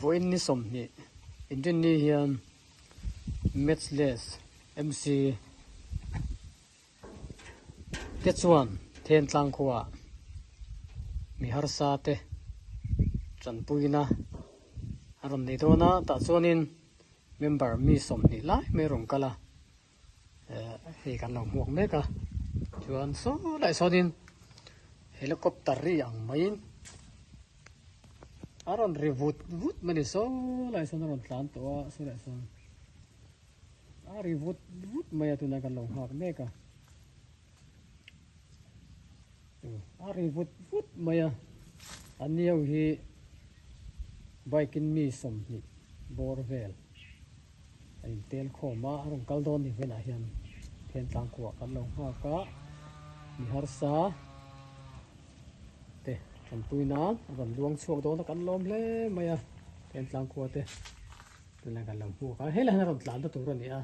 Vawiin ni 20 inrinni hian Matchless MC te chuan Thentlang khuaah mi harsa te tanpuina a rawn nei dawn a, tah chuanin member mi 20 lai mai rawn kal a. Hei kan lo hmuak mek a chuan saw lai sawnin helicopter ri ang maiin a rawn ri vut vut mai a ni saw lai sawn a rawn tlan tawh a saw lai sawn a ri vut vut mai a tunah kan lo nghak mek a a ri vut vut mai a an ni ho hi bike in mi 20 bawr vel. A intel khawm a, a rawn kal dawn ni velah hian Thentlang kuah kan lo nghak a, mi harsa te tanpui nan a rawn luang chhuak dawn a kan lawm hle mai a, Thentlang khua te tunlai kan lo hmuak a, helai hian a rawn tlan na tur a ni a,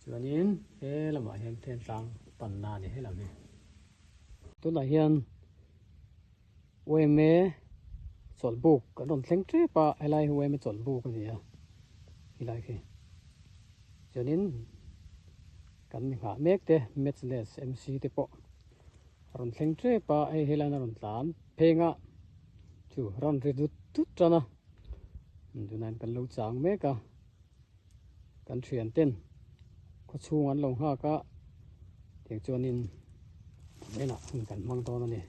chuanin he lamah hian Thentlang panna a ni helam hi. Tunah hian. Uaime chawlhbuk kan rawn thleng tep a, helai hi uaime chawlhbuk a ni a, helai khi chuanin kan nghah mek te matchless MC te pawh a rawn thleng tep a, hei helaiin a rawn tlan pheng a, chu rawn ri dut dut tan a, tunah kan lo chang mek a, kan thian ten khawchhung an lo nghak a, tiang chuanin vawiinah hun kan hmang dawn a ni.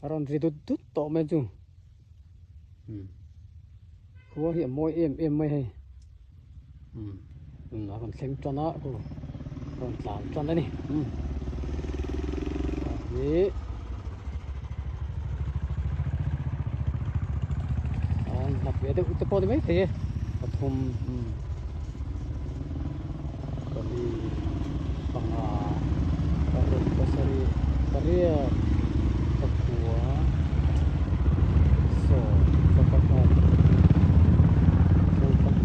A rawn ri dut dut tawh mai chu umm khua hi a mawi em em mai hei umm umm a rawn thleng tan a khu a rawn tlan tan a ni umm hi a hnap ve deuh te pawh ni maithei e pathum umm pali panga paruk pasarih pariat pakua 11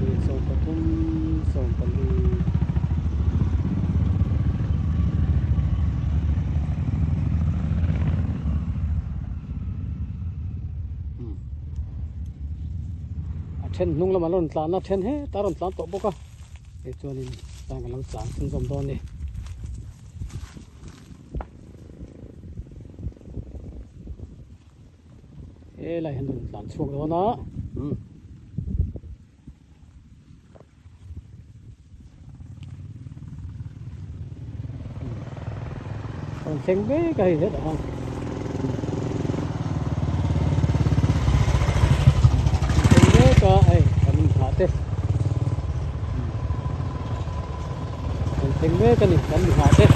12 13 14. A then hnung lamah an rawn tlan a then hetah a rawn tlan tawh bawk a hei chuanin tang kan lo chang chhunzawm dawn a ni. Helai hian rawn tlan chhuak dawn a umm. Rawn thleng mek a hei hetah khan. Thleng mek a hei kan inhah te. Rawn thleng mek a ni kan inhah te.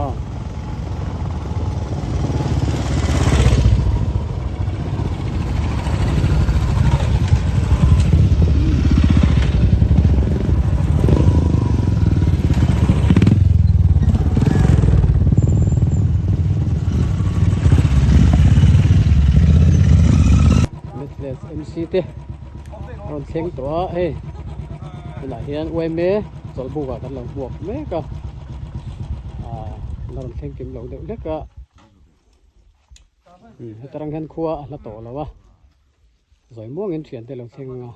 Aw. MC te rawn thleng tawh a hei tunah hian yma chawlhbuk ah kan lo hmuak mek a ah la rawn thleng kim lo deuh hlek a heta rang hian khua a hla tawh lo a zawi muangin thiante lo thleng a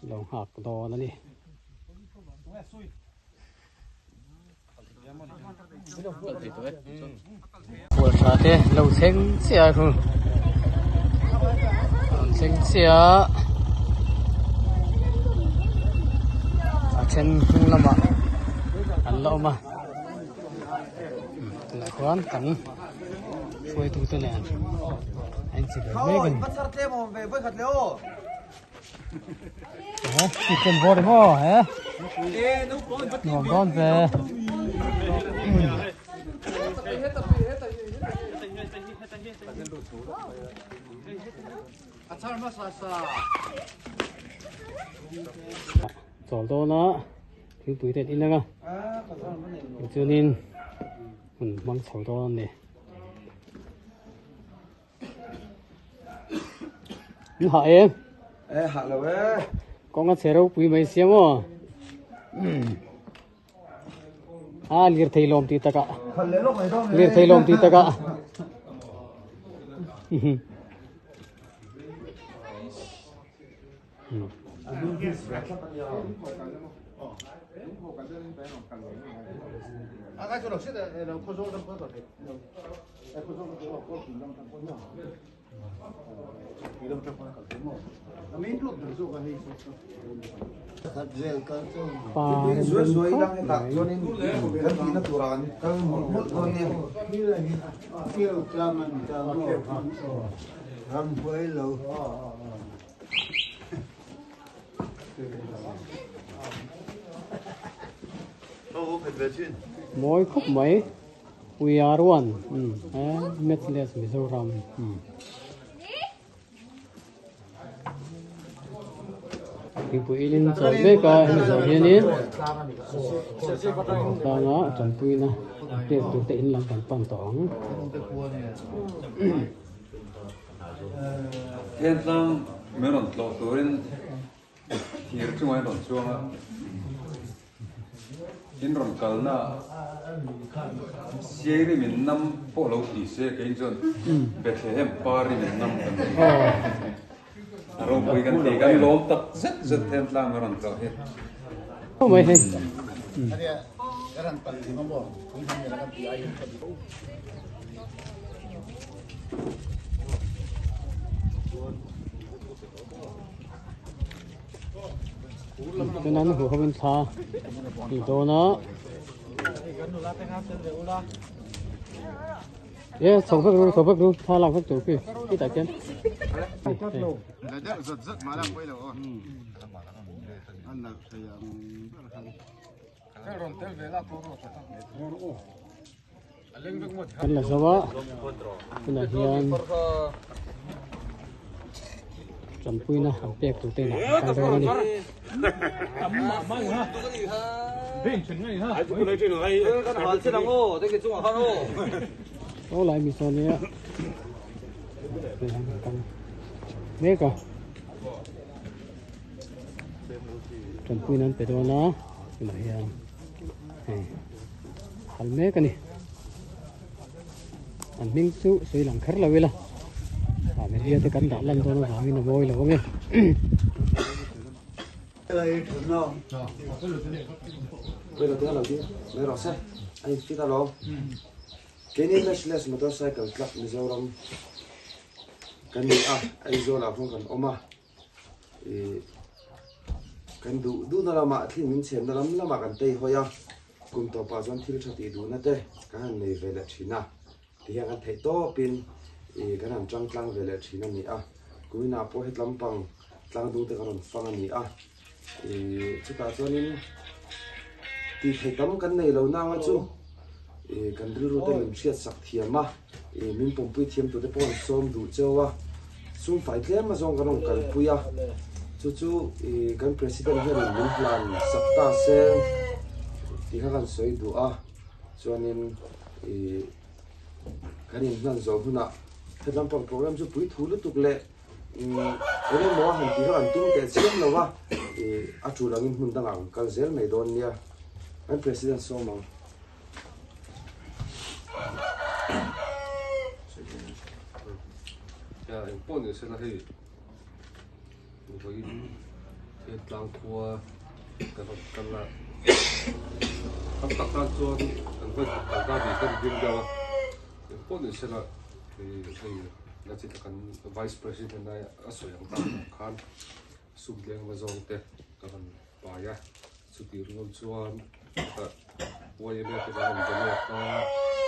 lo nghak dawn a ni. Khual tha te lo thleng chiah a hung an thleng chiah a then hnung lamah an la awm a tunah khuan kan hruaitu te nen a inchi ve mek a ni. Chicken bawr maw he nuam dawn ve chawl dawn a thingpui te an in ang a tichuanin hun hmang chho dawn a ni. An hah em? E hah lo e. Kawng a chhe ropui mai sia maw? A lir thei lawm ti takah. Lir thei lawm ti takah. Pa rem rem khawp mai. Mawi khawp mai we are one matchless Mizoram. Thingpui in chawl mek a hemi zawh hianin tlanga tanpuina pek tur te in lam kan pan tawh ang. Thentlang min rawn tlawh turin thir chungah in rawn chuang a, in rawn kalna Siairi min nam pawh lo ti se keiin chuan Bethlehem pari min nam kan ti. A ropui kan ti kan lawm tak zet zet Thentlang min rawn tlawh hi. Chuan an huho in thla ti dawn a e chho vek ru chho vek ru thla lak vek tur khi khitah khian. Kan la zo a tunah hian tanpuina an pek tur te inah an kal dawn a ni. Aw lai mi sawn nia an kal mek a tanpuina an pe dawn a tunah hian hei. Kal mek a ni. An hming chu sawi lang kher lo ila. Ah media te kan dah lan dawn avangin a mawi lo ange. Keini Matchless Motorcycle Club Mizoram kan ni a, Aizawl ah pawh kan awm a. Ih kan duh duhna lamah thil min chhenna lam lamah kan tei hawi a, kum tawpah chuan thil tha tih duhna te kan han nei ve leh thin a, tihian kan theih tawpin ih kan han tang tlang ve leh thin a ni a, kuminah pawh hetlam pang tlang dung te kan rawn fang a ni a, ih chutah chuanin tih theih tam kan nei lo nanga chu ih kan rilru te min hriat sak thiam a. Ih min pawmpui thiam tute pawh an sawm duh cheu a, sum fai tlem azawng kan rawn kalpui a, chu chu ih kan president hianin min hlan sak ta se tih kha kan sawi duh a, chuanin ih kan inhlan zawh hunah hetlam pang program chu pui thu lutuk leh eng emaw a han tih kha kan tum teh chiam lo a, ih a tul angin hmun dangah kan kal zel mai dawn nia, kan president sawm ang. Ya eng pawh ni sela hei vawiin he tlang khua ka rawn kal a tam tak tan chuan an vawi khat kal ta ni kan ding deuh a eng pawh ni sela hei hei la chi tak an vice president a a sawi ang tak khan sum leng va zawng te ka rawn pai a chutih rual chuan yma te kan rawn donate a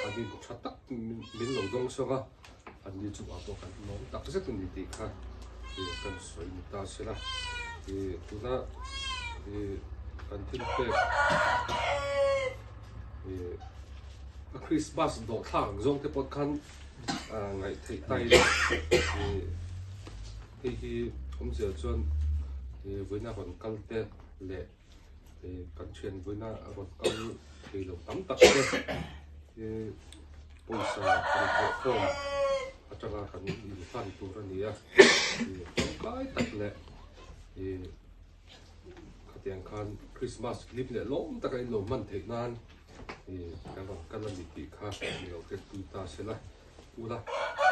an in tha tak min lo dawng sawk a an ni chungah pawh kan lawm tak zet a ni tih kha kan sawi ni ta se la ih tuna ih kan thil pek ih a Christmas dawhthlak ang zawng te pawh khan ngaih theih ta ila ih hei hi awmzia chuan ih vawiina rawn kal te leh kan thian vawiina rawn kal thei lo tam tak te hi pawisa kan thawh khawm atanga kan inhlan tur a ni a tangkai tak leh ih khatiang khan Christmas hlim leh lawm taka in lo hman theih nan ih kan rawn kal a ni tih kha ni lo hriatpui ta sela ula ka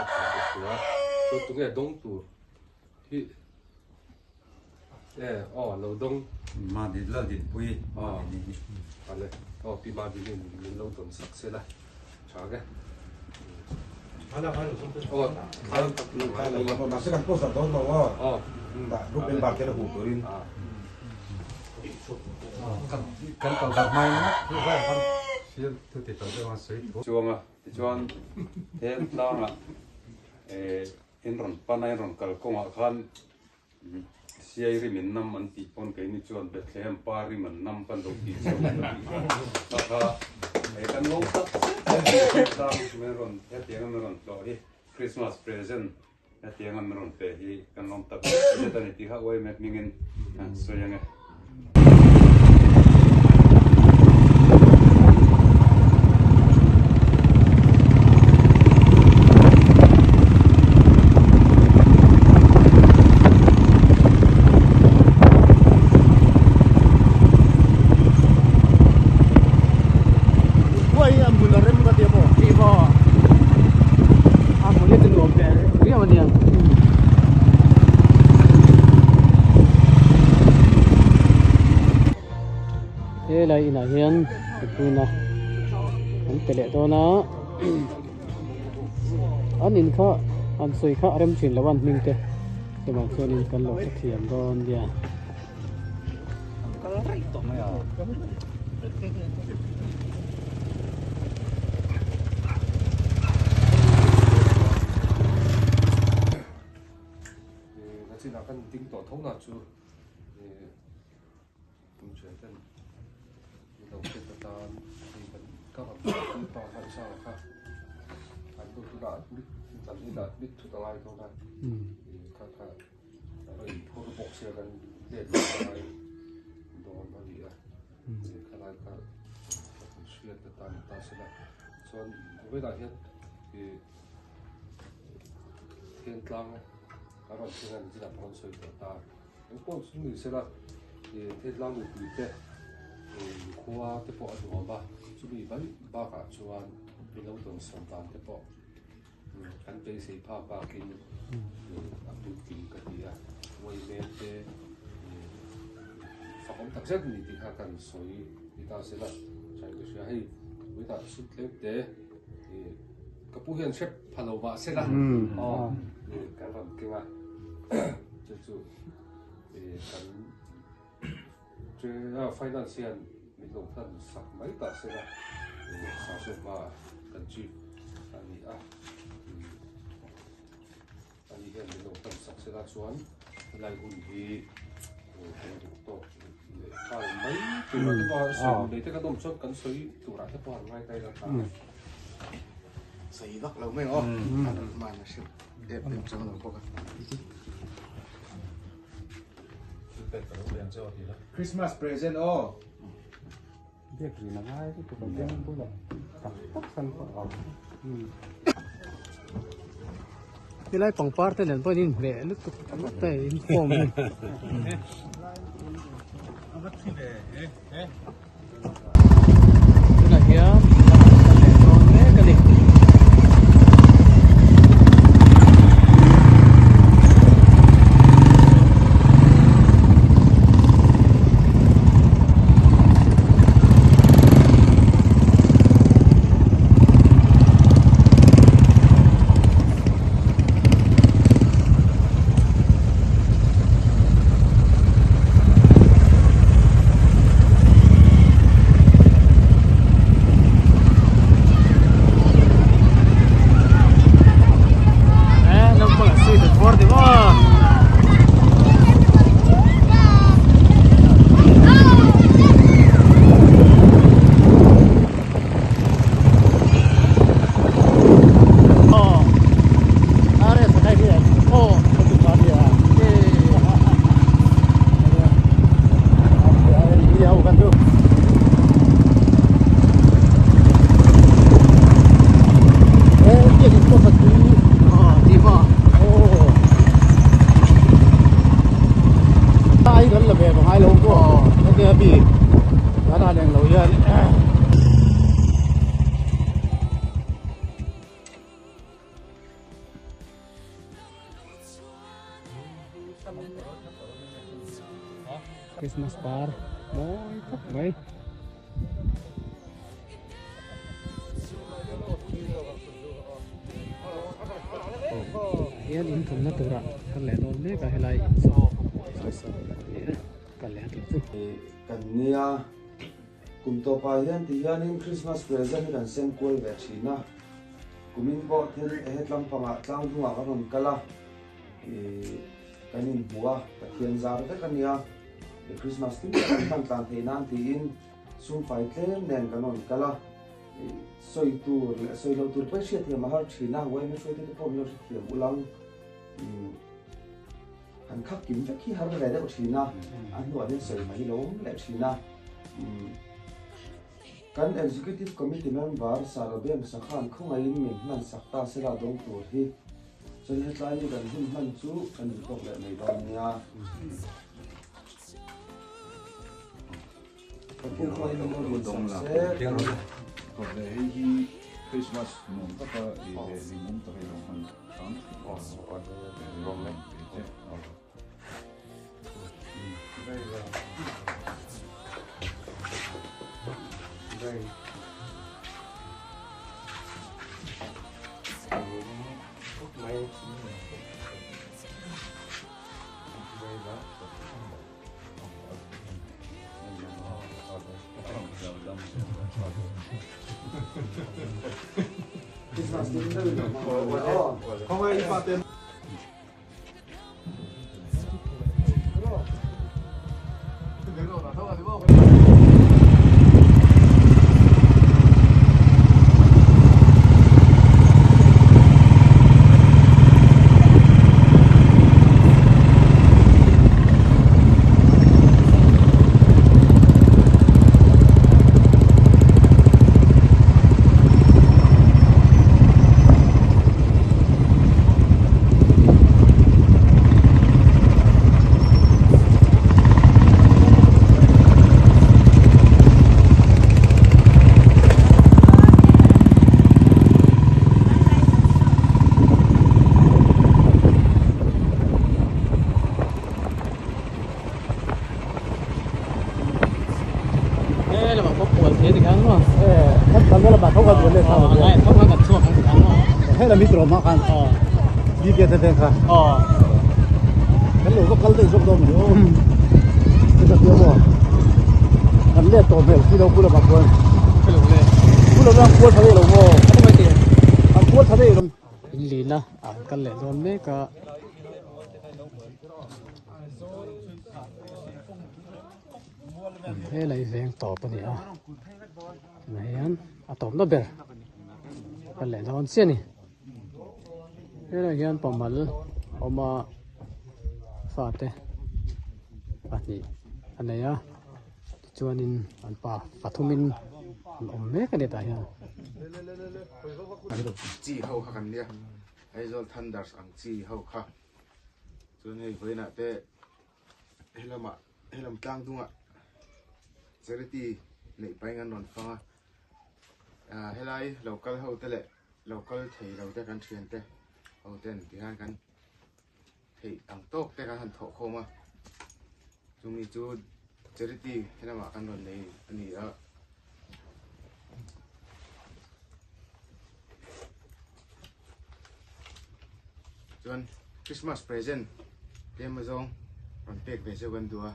tha ka hria chuan tunge dawng tur hi. E aw lo dawng. Madi Laldinpuii Madini hi. Ale aw Pi Madini min lo dawn sak se la tha ke. Aw Mahse kan post dah dawn lo aw. Group member te la hmuh turin. Kan kal dar hmain chuang a tichuan Thentlang-ah in rawn pan a in rawn kal kawngah khan Siai rim in nam an tih pawn keini chuan Bethlehem pa rim an nam kan lo tih chauh kan tih kha kha kha hei kan lawm tak zet zet tlang min rawn hetianga min rawn tlawh hi Christmas present hetianga min rawn pe hi kan lawm tak zet zet a ni tih kha uai mek hmingin kan sawi ange. Helai inah hian mipuna an pe leh dawn a an in kha an sawi kha a rem thin lo a an hming te chuvang chuanin kan lo hrethiam dawn nia. Nachinah kan ding tawh tho na chu Tum thian ten min lo hriat atan hei kan ka rawn pui pa kha i sang kha an nu tunah admit an inah admit thut a ngai dawn a kha kha a rawn inphur bawk sia kan let leh a ngai dawn a ni a khalai kha ka rawn hriat atan ni ta se la chuan vawiinah hian ih Thentlang a rawn thleng a ni chinah pawh an sawi tawh ta. Eng pawh chu ni sela ih Thentlang mipui te ih khua te pawh a nuam a, chumi mai bakah chuan min lo dawnsawn dan te pawh kan beisei phak bakin ih a puitling ka ti a, Uaimel te ih fakawm tak zet ni tih kha kan sawi ni ta sela chuan ka hria hei vawiinah sum tlem te ih ka pu hian hrep pha lo mah sela aw kan rawn keng a chu chu kan finance hian min lo hlan sak mai ta sela sasawma kan chief a ni a ani hian min lo hlan sak sela chuan helai hun hi kan duh tawk leh nghal mai turah te pawh a sawi nei te kan awm chuan kan sawi turah te pawh an ngai ta ila ta. Sawi vak lo mai aw man a hrilh em em chang lo bawk a. Christmas present aw. Biak rin a ngai lutuk a beng bulah tak tak san pawh a awm. Helai pangpar te nen pawhin inhmeh lutuk te inkhawm hi. Tunah hian lamah kal leh dawn mek a ni. Christmas par mawi khawp mai. Hian in thumna tura kal leh dawn mek a helai in saw kal leh a tih chu. Kan nia kum tawpah hian ti hianin Christmas present hi kan sem kual ve thin a, kumin pawh thil hetlam pangah tlang hnungah kan rawn kal a, ih kan inhmu a, Pathian zar vek a nia, Christmas hlim tak kan hman tlan theih nan tiin sum fai tlem nen kan rawn kal a, ih sawi tur leh sawi loh tur pawh i hriatthiam a har thin a, yma hruaitute pawh min lo hrethiam ulang. Han khak kim vek hi har ve deuh thin a, a hnuah hian sawi mai lo awm leh thin a. Kan Executive Committee member Sarobem Sakhan khawngaihin min hman sak ta sela dawng tur hi chuan hetlai ni kan hun hman chu kan intawk leh mai dawn nia. Ka pu khawngaihin min lo din sak se. Hei hi Christmas nuam taka i leh hlimawm taka i lo hman In lina an kal leh dawn mek a. Helai veng tawp a ni a tunah hian a tawpna ber kal leh dawn chiah a ni helai hian pawmal a awm a fate pahnih a nei a tichuanin an pa pathumin an awm mek a ni tah hian. Chi ho kha kan nia Aizawl Thunders ang chi ho kha chuan hei vawiinah te helamah helam tlang dungah charity neih pahin an rawn fang a ah helai lo kal ho te leh lo kal thei lo te kan thian te ho ten tihian kan theih ang tawk te kan han thawh khawm a chumi chu charity helamah kan rawn nei a ni a. Chuan Christmas present tlem azawng rawn pek ve zeuh kan duh a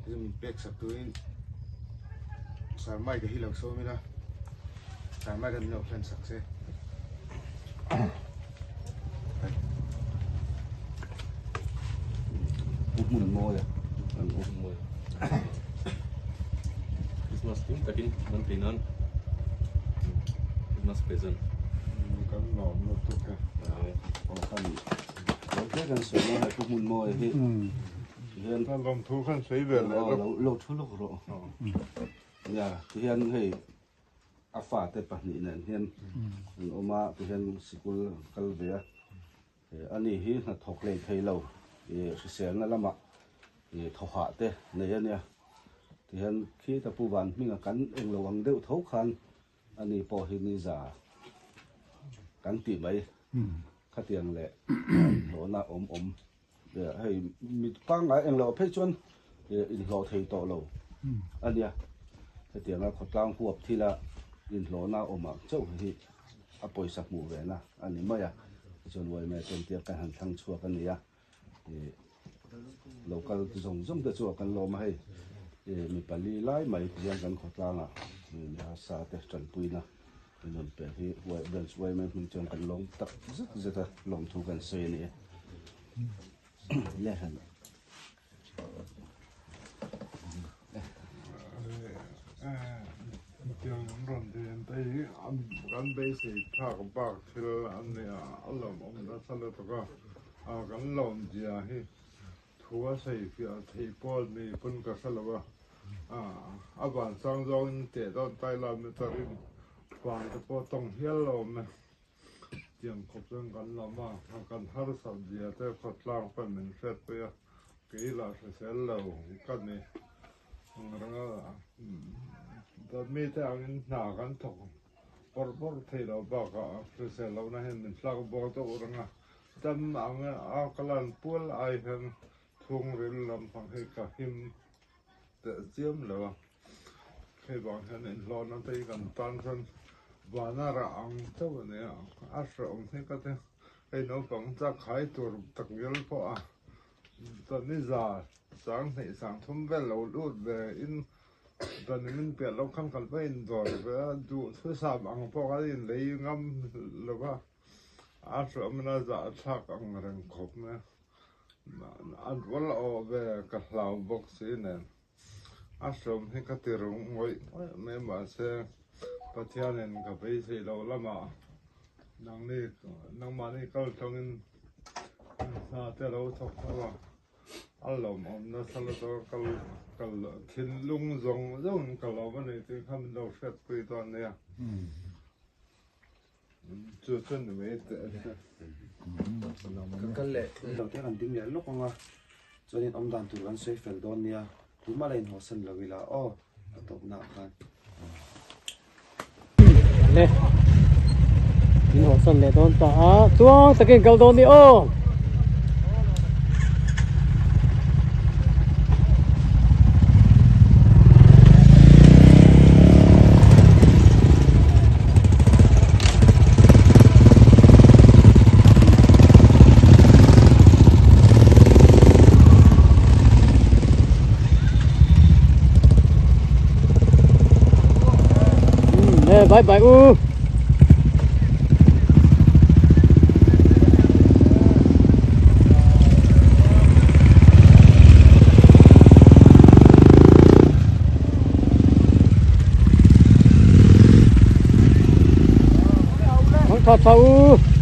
chu min pek sak turin Sir Mike a hi lo sawm ila Sir Mike a min lo hlan sak se. Pu hmun mawi a an awm mawi. Christmas hlim takin an tih nan Christmas present. Kan lawm lutuk e. Aw kan lo hle kan sawi lai hei pu hmun mawi hi. Hian Kan lawm thu khan sawi ve leh lo lo thu lawk rawh. Nia tihian hei a fate pahnih nen hian an awm a tihian sikul an kal ve a ani hi hnathawk hlei thei lo ih hriselna lamah ih thawhah te nei a nia tihian khi ta pu van hminga kan englo ang deuh tho khan ani pawh hi ni za kan tih mai khatiang leh hlawhna awm awm hei mi pangngai englo phei chuan. inhlawh thei tawh lo a nia. Hetianga khawtlang huap thila inhlawhna awmah chauh hi a pawisa hmuh ve na a ni mai a. Tichuan uaime chuan tia kan han thlang chhuak a ni a. Lo kal zawng zawng te chu a kan lawm a hei mi pali lai mai tihian kan khawtlangah mi harsa te tanpuina min rawn pe hi branch yma hming chuan kan lawm tak zet zet a lawmthu kan sawi a ni e. Kan beisei phak bak thil a nia a lawmawm nasa lutuk a, kan lawmzia hi thu a sawifiah theih pawh ni pawn ka hre lo a, a vansang zawngin teh dawn tai la meter-in van te pawh tawng hial lo awm e. Tiang khawp chuan kan lam a, kan harsat zia te khawtlang pawn min hriatpui a, kei lah hrisel lo ka ni. Ranga mite angin hna kan thawk bawrh bawrh thei lo bakah hrisel lohna hian min tlak bawk deuh reng a, dam ang a ka lan pual ai hian chhungril lampang hi ka him teh chiam lo a, hei vang hian inhlawhna te hi kan tan chuan vana rah ang chauh a ni a, a hrehawm hi ka ti, hei naupang chak khai tur takngial pawh a chuan za 20 30 vel lo lut ve in chuan min piah loh khan kan va indawr ve a, duhthusam ang pawh khan inlei ngam lo va, a hrehawm in a zahthlak ang reng khawp mai a. An rual awh ve ka hlau bawk si nen a hrawm hi ka ti rung ngawih ngawih mai mahse Pathianin ka beisei loh lamah nangni nangmahni kal tawngin hna te lo thawk ho a, a lawmawm nasa lutuk a kal kal thinlung zawng zawngin ka lawm a ni tih kha min lo hriatpui dawn nia. Chu chuan ni mai teh a nia. Ka kal leh thil lo te kan ding leh lawk ang a, chuanin awm dan tur kan sawi fel dawn nia, tumah la inhawhsan lo ila aw a tawpna ah khan. Le inhawhsan leh dawn ta a, chuang takin kal dawn ni aw. Bye bye u. Thang tha tha u.